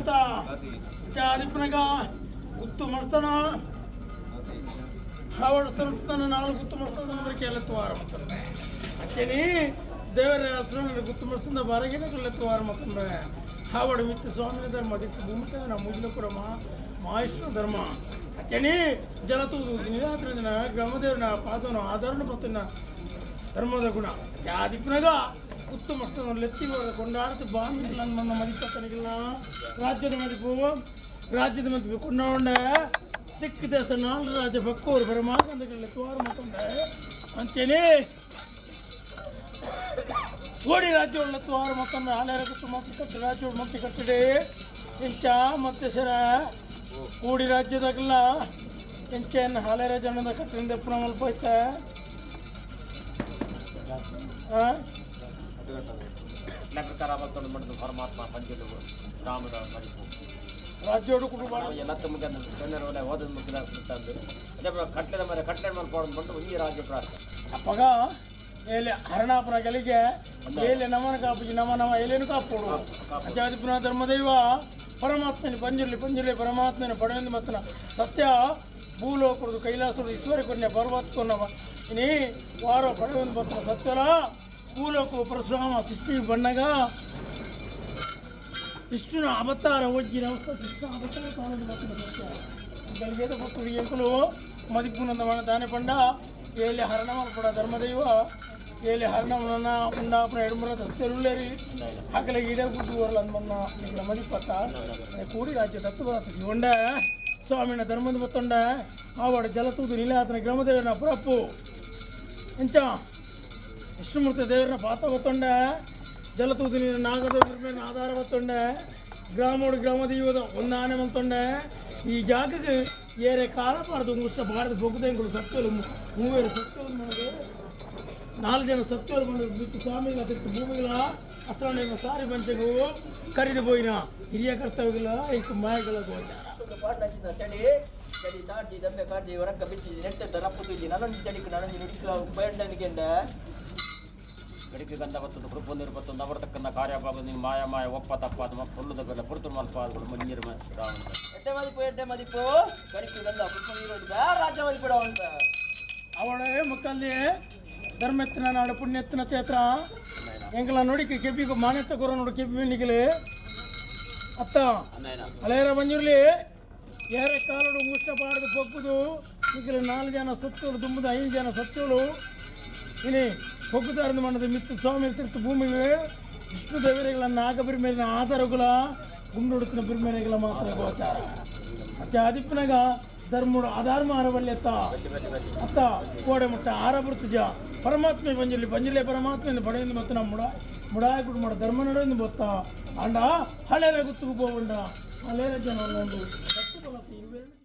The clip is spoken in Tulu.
ಅತ್ತ ಚಾದಿಪ್ಪನಗ ಗುತ್ತು ಮಸ್ತನ ಹಾವಡಸ್ತನ ನಾಳು ಗುತ್ತು ಮಸ್ತನ ಕೇಳತ್ವಾರ ಮತ್ತಂದೆ ಅಚ್ಚನಿ ದೇವರ ಹೆಸರು ಗುತ್ತು ಮಸ್ತಂದ ಬಾರಗಿನ ಕಲ್ಲೆತ್ತುವಾರ ಮತ್ತಂದೆ ಹಾವಡ ಮಿತ್ತ ಸ್ವಾಮಿನ ಧರ್ಮ ದಿಕ್ಕು ಭೂಮಿತ ಮುಗಿಲ ಕೂಡ ಮಹಾವಿಷ್ಣು ಧರ್ಮ ಅಚ್ಚನಿ ಜಲತೂದು ದಿನ ಗ್ರಾಮದೇವನ ಪಾದನ ಆಧಾರನ ಪತ್ತನ ಧರ್ಮದ ಗುಣ ಜಾದಿಪ್ಪನಗ ಗುತ್ತು ಮಸ್ತನ ಲೆತ್ತಿ ಕೊಂಡಾಡ್ತು ಬಾಂಬಿಲ್ಲ ನನ್ನ ಮದಿಪತ್ತನಿಗಿಲ್ಲ ರಾಜ್ಯದ ಮದಿಪು ರಾಜ್ಯದ ಮದಿಪು ಕೊಂಡಾಂಡ ದಿಕ್ಕು ದೇಶ ನಾಲ್ ರಾಜ್ಯ ಬಕ್ಕೋರು ಪರಮಾನಂದಗಳಲ್ಲಿ ತೋರು ಮತ್ತೊಂಡೆ ಅಂತೇನೆ ಕೋಡಿ ರಾಜ್ಯ ತೋರು ಮತ್ತೊಂದು ಆಲೇರ ಗುತ್ತು ಮತ್ತೆ ಕಟ್ಟಿ ರಾಜ್ಯ ಮತ್ತೆ ಕಟ್ಟಿದೆ ಇಂಚ ಮತ್ತೆ ಸರ ಕೂಡಿ ರಾಜ್ಯದಾಗಲ್ಲ ಇಂಚೇನು ಹಾಲೇರ ಜನದ ಕಟ್ಟಿಂದ ಪುನಃ ಮಲ್ಪೋಯ್ತ ಹಾಂ ಪರಮಾತ್ಮ ಪಂಚಲು ರಾಮದ ಮದಿಪು ರಾಜ್ಯೋಡು ಕುಟುಂಬ ಎಲ್ಲ ಮುಖ್ಯ ಜನರ ಓದದ ಮುಖ್ಯ ತಂದು ಅದೇ ಕಟ್ಲೆದ ಮೇಲೆ ಕಟ್ಲೆ ಮೇಲೆ ಪೋಡೋದು ಬಂದು ಒಂಜಿ ರಾಜ್ಯ ಪ್ರಾಸ್ತ ಅಪ್ಪಗ ಏಲೆ ಹರಣಾಪುರ ಗೆಲಿಗೆ ಏಲೆ ನಮನ ಕಾಪುಜಿ ನಮ ನಮ ಏಲೇನು ಕಾಪೋಡು ಅಜಾದಿ ಪುನಃ ಧರ್ಮದೈವ ಪರಮಾತ್ಮನ ಪಂಜುರ್ಲಿ ಪಂಜುರ್ಲಿ ಪರಮಾತ್ಮನ ಪಡೆಯೊಂದು ಮತ್ತನ ಸತ್ಯ ಭೂಲೋಕರದು ಕೈಲಾಸರು ಈಶ್ವರ ಕೊನ್ನೆ ಪರ್ವತ್ಕೊನ್ನವ ಇನಿ ವಾರ ಪಡೆಯೊಂದು ಬತ್ತನ ಸತ್ಯಲ ಭೂಲೋಕ ಪರಶುರಾಮ ಸೃಷ್ಟಿ ಬಣ್ಣಗ ವಿಷ್ಣುನ ಅವತಾರ ಒಜ್ಜಿನ ಕೃಷ್ಣ ಅವತಾರ ಕಾಲದ ಬತ್ತನ ಸತ್ಯ ಗಲಿಗೆದ ಭಕ್ತರು ಎಂಕುಲು ಮದಿಪುನಂದ ದಾನೆ ಪಂಡ ಏಲೆ ಹರಣಮನ ಪಡ ಧರ್ಮದೈವ ಏಲೆ ಹರಣಮನ ಉಂಡಾಪುರ ಎಡುಮುರ ಸತ್ಯರುಳ್ಳೇರಿ ಅಕಲೆ ಈಡ ಗುಡ್ಡು ವರಲ ಅಂದ್ಮನ್ನ ನಿಗಳ ಮದಿಪತ್ತ ಕೂಡಿ ರಾಜ್ಯ ತತ್ವ ಶಿವಂಡ ಸ್ವಾಮಿನ ಧರ್ಮದ ಬತ್ತೊಂಡ ಆವಾಡ ಜಲತೂದು ನೀಲಾತನ ಗ್ರಾಮದೇವನ ಪುರಪ್ಪು ಎಂಚ ವಿಷ್ಣುಮೂರ್ತಿ ದೇವರನ್ನ ಪಾತ ಬತ್ತೊಂಡ ಜಲತೂದು ನೀರು ನಾಗದ ಮೇಲೆ ಆಧಾರ ಬತ್ತೊಂಡ ಗ್ರಾಮೋಡು ಗ್ರಾಮ ದೈವದ ಒಂದಾನೆ ಮಲ್ತೊಂಡ ಈ ಜಾಗಕ್ಕೆ ಏರೆ ಕಾಲ ಪಾರ್ದು ಉಂಗುಷ್ಟ ಭಾರತ ಬೊಗ್ಗದೆಂಗುಳು ಸತ್ಯಲು ಮೂವೇರು ಸತ್ಯಲು ಮಾಡಿದೆ ನಾಲ್ಕು ಜನ ಸತ್ಯಲು ಬಂದು ಬಿಟ್ಟು ಸ್ವಾಮಿಗಳ ತಿಟ್ಟು ಭೂಮಿಗಳ ಅಸ್ತ್ರಣ್ಣ ಸಾರಿ ಬಂಚೆಗೂ ಕರಿದು ಪೋಯಿನ ಹಿರಿಯ ಕರ್ತವ್ಯಗಳ ಇಕ್ಕು ಮಾಯಗಳ ಗೋಚಾರ ಚಳಿ ಚಳಿ ತಾಡ್ಜಿ ದಂಬೆ ಕಾಡ್ಜಿ ಹೊರಕ್ಕ ಬಿಚ್ಚಿ ನೆಟ್ಟದ ರಪ್ಪು ತುಜಿ ನನೊಂಜಿ ಚಳಿಕ್ ನನೊಂಜಿ ನುಡಿಕ್ಲ ಉಪಯಂಡನಿಗೆಂಡ ಗಡಿಗೆ ಗಂಧ ಬತ್ತದ ಕೃಪೊಂದಿರು ಬತ್ತೊಂದು ಅವರ ತಕ್ಕನ ಕಾರ್ಯಭಾಗ ನೀನು ಮಾಯ ಮಾಯ ಒಪ್ಪ ತಪ್ಪ ಅದು ಪೊಲ್ಲುದ ಬೆಲ್ಲ ಪುರ್ತುರು ಮಲ್ಪ ಆದುಗಳು ಮಂಜಿರ ರಾಮನ ಎಟ್ಟೆ ಮದಿಪು ಎಟ್ಟೆ ಮದಿಪು ಗಡಿಗೆ ಗಂಧ ಪುಷ್ಪ ರಾಜ್ಯ ಮದಿಪಿಡ ಉಂಟ ಅವಳೇ ಮುಕ್ಕಲ್ಲಿ ಧರ್ಮೆತ್ತಿನ ನಾಡು ಪುಣ್ಯತ್ತಿನ ಕ್ಷೇತ್ರ ಎಂಕಲ ನೋಡಿಕೆ ಕೆಪಿಗೆ ಮಾನ್ಯತೆ ಕೊರ ನೋಡು ಕೆಪಿ ನಿಗಲಿ ಅತ್ತ ಅಲೇರ ಬಂಜಿರ್ಲಿ ಏರೆ ಕಾಲಡು ಮುಷ್ಟ ಪಾಡದು ಪೊಕ್ಕುದು ನಿಗಲು ನಾಲ್ಕು ಜನ ಸತ್ತೋಳು ತುಂಬುದು ಐದು ಜನ ಸತ್ತೋಳು ಇನಿ ಪೊಕ್ಕುದಾರಂದು ಮಣ್ಣದು ಮಿತ್ತು ಸ್ವಾಮಿ ತಿರ್ತು ಭೂಮಿಗೆ ವಿಷ್ಣು ದೇವರಿಗಳ ನಾಗಬಿರಿ ಮೇಲಿನ ಆಧಾರಗುಲ ಗುಂಡುಡುತ್ತಿನ ಬಿರ್ಮೇರೆಗಳ ಮಾತ್ರ ಗೋಚಾರ ಅಚ್ಚ ಅದಿಪ್ಪನಗ ಧರ್ಮುಡು ಅಧರ್ಮ ಅರವಲ್ಲೆತ್ತ ಅತ್ತ ಕೋಡೆ ಮುಟ್ಟ ಆರಬುರ್ತು ಜ ಪರಮಾತ್ಮೆ ಬಂಜಿಲ್ಲಿ ಬಂಜಿಲೆ ಪರಮಾತ್ಮೆ ಪಡೆಯಿಂದ ಮತ್ತು ನಮ್ಮ ಮುಡ ಮುಡಾಯ ಕುಟುಂಬ ಧರ್ಮ ನಡೆಯಿಂದ ಬೊತ್ತ ಅಂಡ ಹಳೆರ ಗುತ್ತಿಗೆ ಪೋವಂಡ ಹಳೆರ ಜನ ಒಂದು